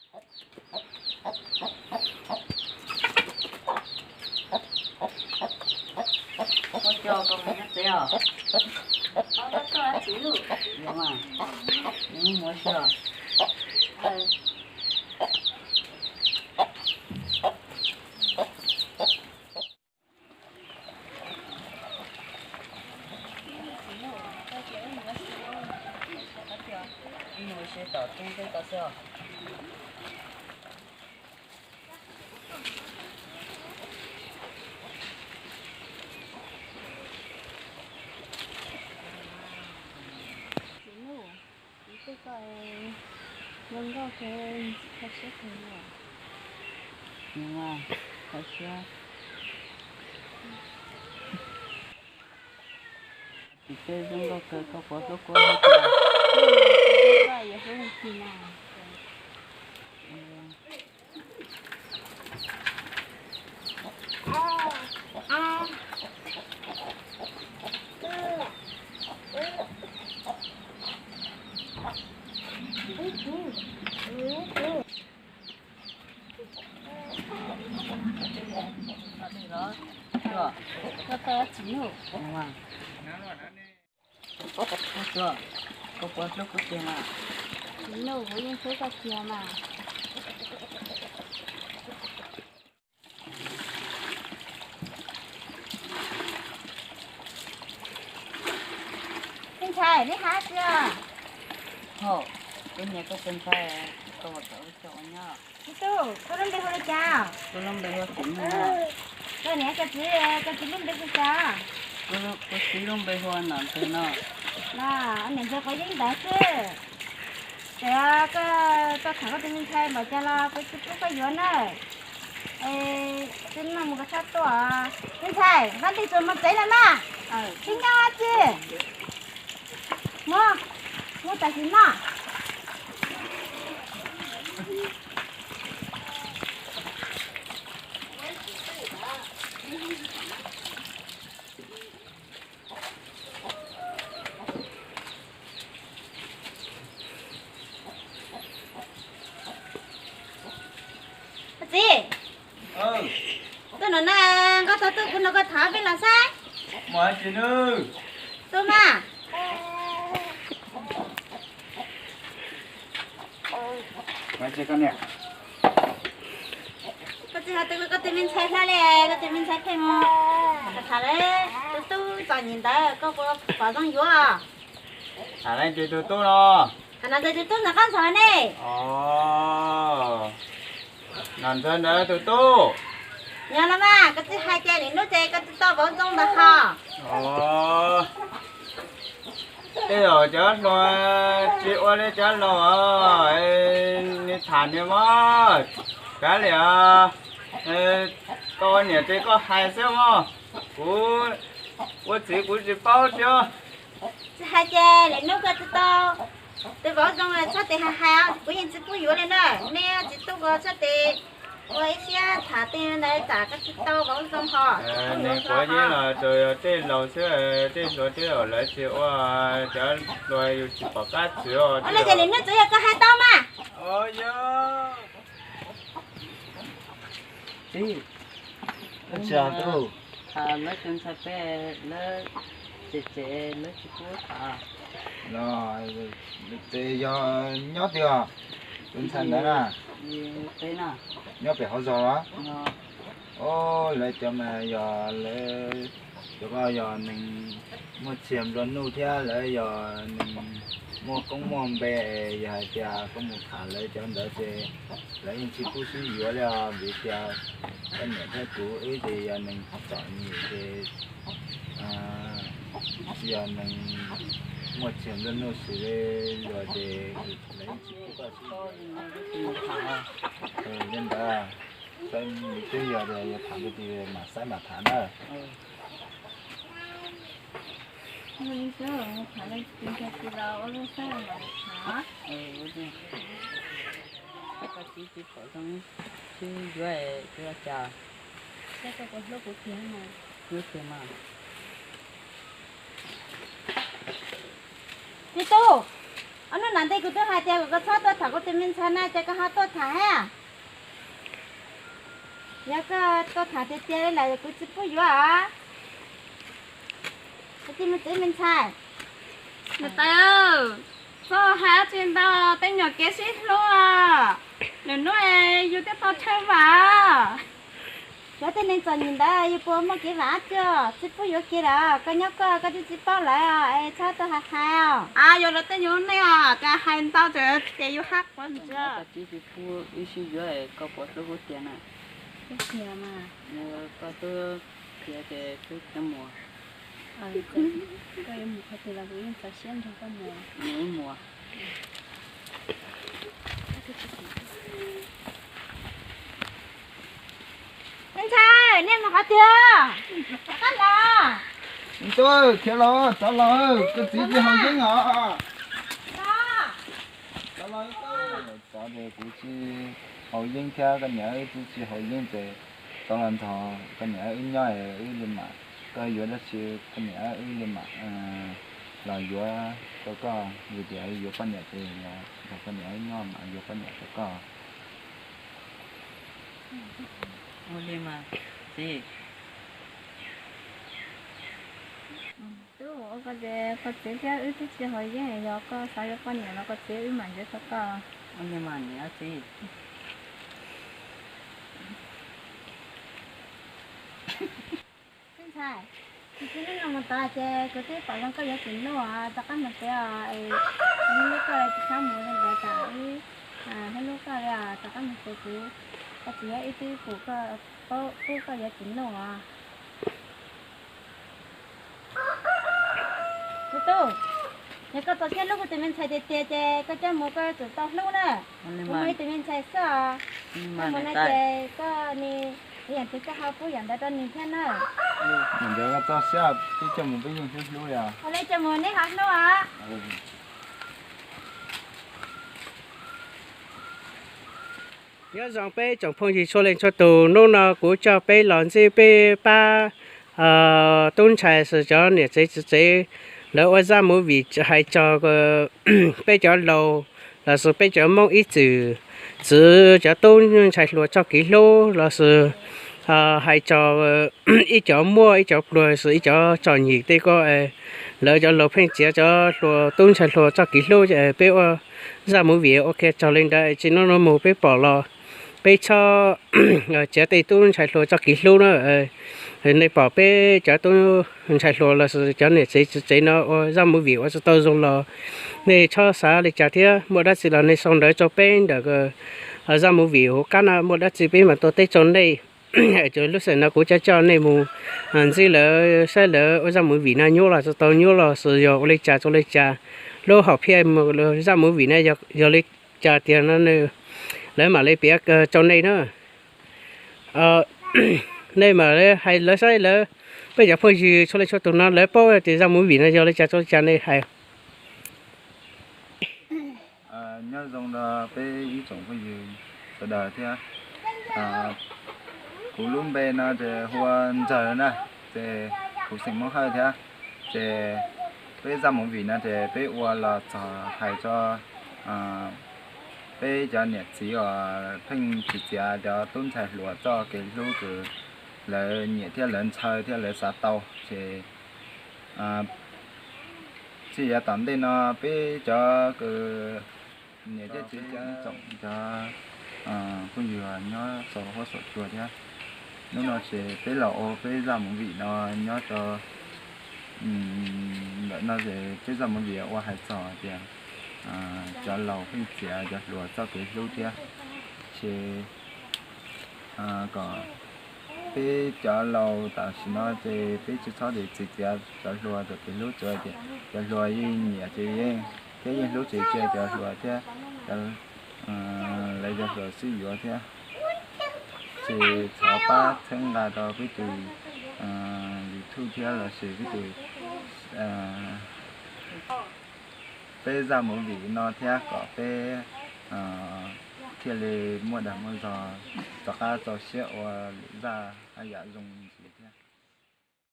Ua tsaug koj mus nyob tsev os. Ua mas, mus ua si os. Mus ua si tom teb teb tau xwb os. Txiv Nuj, kuv twb koj zoo nkauj kawg, ntxim kho siab kawg li. Nws mas kho siab. Txiv twb zoo nkauj kawg, koj puas hlub kuv tiag? Koj yuav hlub leej twg na? Koj txiv Nuj, koj puas hlub kuv tiag mas? Txiv Nuj, kuv yeej hlub koj tiag mas. Tub ntxhais, neb hais tias, hos, kuv nyiam koj tus ntxhais, koj puas kam ua coj ua nyab? Tub tub, koj lub npe hu li cas? Kuv lub npe hu Txiv Nuj. Koj niam koj txiv, koj txiv lub npe hu cas? Kuv txiv lub npe hu Nom Ntxawg no. Nom Ntxawg quav yeeb ntawd xwb. Ces koj tuaj tham koj tus me ntxhais npaum cas los kuv tsis pub koj yuav na. Tsis noj mus koj txhob tuaj. Me ntxhais, nqa ntej tsuas mus tsev lawm mas. Tsis nyob tsi. Mus, mus tam sim no. Txiv, tuaj no na, nkauj tau tuaj kuv nrog koj tham peb los saib. Tuaj mas. Koj txiv, koj tus me ntxhais hlob li, koj tus me ntxhais pheej mus tham lawv tus tub txom nyem ntawd, koj puas pom zoo yuav? Tham leej twg tus tub no? Tham Nom Ntxawg tus tub ntawm qab ntxhov ne. Nom Ntxawg ntawd tus tub. Yog los mas, koj txiv hais ces lwm hnub ces koj txiv tau vauv zoo ntawd hos. Tej zaum cov hluas tsis ua li cov laus, nws tham nws mas kav liam, koj ua niam ces koj hais xwb mog, kuv ua txiv kuv tsis paub thiab. Txiv hais ces lwm hnub koj txiv tau tus vauv zoo txhob tes hais hais, kuv yeej tsis pub yuav li na, nej txiv tub ko txhob tes ua ib siab tham tej ntawd tsam koj txiv tau vauv zoo hos. Nws quav yeeb los tsuas yog tej laus xwb, tej hluas tej zaum lawv tsis ua, cov hluas yus tsis pom qab txwv. Ua li ces lwm hnub tsuas yog koj hais tau mas. Txiv, tham lawv tus ntxhais peb, lawv tsev tsev lawv tsis pub tham. Los ces yog nyob twg os? Tus ntxhais ntawd na? Nyob pem hauv zos los? Os, lawv cov mas yog lawv, cov ko yog neeg muaj txiag nplua nuj thiab lawv yog neeg muaj koob muaj npe, yog hais tias koj mus tham lawv cov ntawd ces lawv yeej tsis pub sib yuav li os, vim tias koj niam thiab kuv wb ces yog neeg txom nyem ces tsis yog neeg muaj txiag nplua nuj xws li luag ces lawv yeej tsis pub koj sib yuav. Li ntawd, twb yog yuav tham tus twg mam saib mam tham na. Koj txiv tsis pom zoo, tsis yuav, yuav cas? Yuav tiag mas. Txiv tub, Ob hnub nram ntej kuv twb hais tias kom koj txhob tuaj tham kuv tus me ntxhais na, ces koj ho tuaj tham thiab. Yog koj tuaj tham tiag tiag li lawm kuv tsis pub yuav os. Koj cia li mus tsev me ntxhais. Niam tais, txhob hais dab tsi ntau, tej nyuam kev sib hlub, lwm hnub yus thiaj tau thawj vam. Cov tej neeg txom nyem ntawd yus puas muaj kev vam dab tsi, tsis pub yuav kiag lawm. Koj nyob koj, koj twb tsis paub lawm es txhob tuaj hais hais os. Yuav lawv tej nyuag nej os, cas hais ntau ces yus hab quav ntsia. Koj tsis pub wb sib yuav es koj puas hlub kuv tiag na? Hlub tiag mas. Koj twb tiag ces twb mus. Koj yuav mus qhov twg los kuv yeej txaus siab nrog koj mus. Mus mus. Me ntxhais, nej mus qhov twg? Rov qab los. Tub, khiav los, rov los, koj txiv tsis haus yeeb os. Rov los, kuv tsis haus yeeb thiab koj niam wb twb tsis haus yeeb ces rov los nrog koj niam wb nyob es wb li mam, koj yuav dab tsi koj niam wb li mam los yuav rau koj, vim tias yuav poj niam ces nrog koj niam wb nyob mam yuav poj niam rau koj. Ua li mas txiv. Tub, ua koj ces koj txiv thiab wb twb tsis haus yeeb, yog koj xav yuav poj niam los koj txiv wb mam yuav rau koj. Ua li mas niam txiv. Me ntxhais, hnub no mus tod ces kuv twb pom zoo koj yuav txiv nlauj os, rov qab mus tsev os. Hlub koj tsis txhob mus li ntawd, tsam ib hlub koj li os, rov qab mus tsev, kuv koj txiv wb twb pum koj, pub koj yuav txiv nlauj os. Tub, yog koj txaus siab hlub kuv tus me ntxhais tiag tiag ces koj coj mus koj yuav tsum tau hlub na. Kuv muaj ib tus me ntxhais xwb os. Koj mus no ces koj ni, ib yam twg koj ho pub yam ntawd rau nws thiab na. Nim ntawd koj txaus siab, peb coj mus peb yeej hlub hlub li os. Ua li coj mus neb ho hlub os. Nyob zoo peb tsoom phooj ywg txhua leej txhua tus, hnub no kuv coj peb los ntsib peb pab tub ntxhais xwb cov niam txiv txiv tsev, lawv ua zaj movie hais txog peb cov laus los sis peb cov Hmoob ib txwm txwv cov tub ntxhais hluas txoj kev hlub los sis hais txog ib cov muaj ib cov pluag xwb ib cov txom nyem tej ko, lawv cov laus pheej txiav cov hluas tub ntxhais hluas txoj kev hlub, peb ua zaj movie ua kiag txog li ntawd, tsis hnub no mus peb pom los peb txhob txiav tej tub ntxhais hluas txoj kev hlub na. Nej pom peb cov tub ntxhais hluas los sis cov niam txiv txiv tsev no ua zaj movie ua tsis tau zoo los nej txhob xav li cas thiab, muaj dab tsi los nej sau ntawv rau peb ntawm zaj movie hauv qab no, muaj dab tsi peb mam tuaj teb rau nej. Ces lub sij hawm no kuv coj coj nej mus ntxib lawv saib lawv ua zaj movie no nyuaj los tsis tau nyuaj los sis yog ua li cas rau li cas, lub hom phiaj zaj movie no yog li cas tiag no lawv mam li piav rau nej na. Nej mam li hais lawv saib lawv, peb cov phooj ywg txhua leej txhua tus no lawv paub tias zaj movie no yog li cas rau li cas nej hais. Nyob zoo rau peb ib tsoom phooj ywg sawv daws thiab. Kuv lub npe no ces hu ua Ntxawg na, ces kuv xeem Hmoob Hawj thiab. Ces peb zaj movie no ces peb ua los txog hais txog peb cov niam txiv uas pheej tsis txiav cov tub ntxhais hluas txoj kev hlub kws lawv nyiam thiab lawv ntshaw thiab lawv xav tau. Ces txij yav tom ntej no peb cov kws niam thiab txiv thiab tsoom cov phooj ywg nyob saum huab saum cua thiab, hnub no ces peb los ua peb zaj movie no nyob rau ntawm no ces peb zaj movie ua hais txog tias cov laus pheej txiav cov hluas txoj kev hlub thiab. Ces kom peb cov laus tam sim no ces peb tsis txhob txiav cov hluas txoj kev hlub, tsuav tias cov hluas yeej nyiam ces yeej thiab yeej hlub tsis txia cov hluas thiab, lawv cov hluas xwb yuav thiab. Ces thov pab txhawb nqa rau peb tus YouTube thiab los sis peb tus peb zaj movie no thiab kom peb thiaj li muaj dag muaj zog rov qab txaus siab ua lwm zaj haj yam zoo